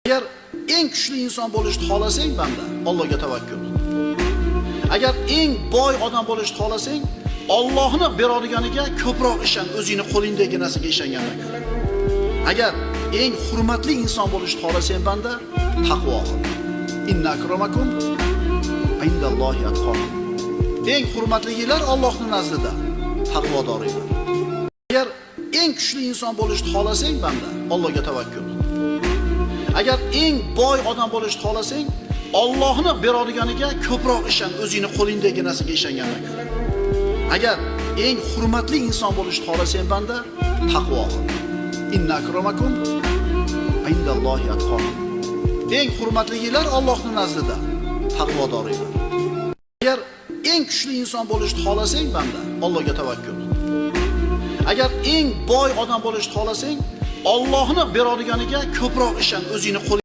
Agar eng kuchli inson bo'lishni xohlasang banda, Allohga tavakkul qil. Agar eng boy odam bo'lishni xohlasang, Allohni beradiganiga ko'proq ishon, o'zingni qo'lingdagi narsaga ishongandan ko'ra. Agar eng hurmatli inson bo'lishni xohlasang banda, taqvo qil. Inna akramakum indallohi atqokum. Eng hurmatlilar Allohning nazdida taqvodoringlar. Agar eng kuchli inson bo'lishni xohlasang banda, Allohga tavakkul qil. Agar eng boy odam bo'lishni xohlasang, Allohni beradiganiga ko'proq ishon, o'zingni qo'lingdagi narsaga ishongandan ko'ra. Agar eng hurmatli inson bo'lishni xohlasang banda, taqvo qil. Inna akramakum indallohi atqokum. Eng hurmatlilar Allohning nazdida taqvodoringlar. Agar eng kuchli inson bo'lishni xohlasang banda, Allohga tavakkul qil. Agar eng boy odam bo'lishni xohlasang, Allohni beradiganiga ko'proq ishon, o'zingni qo'l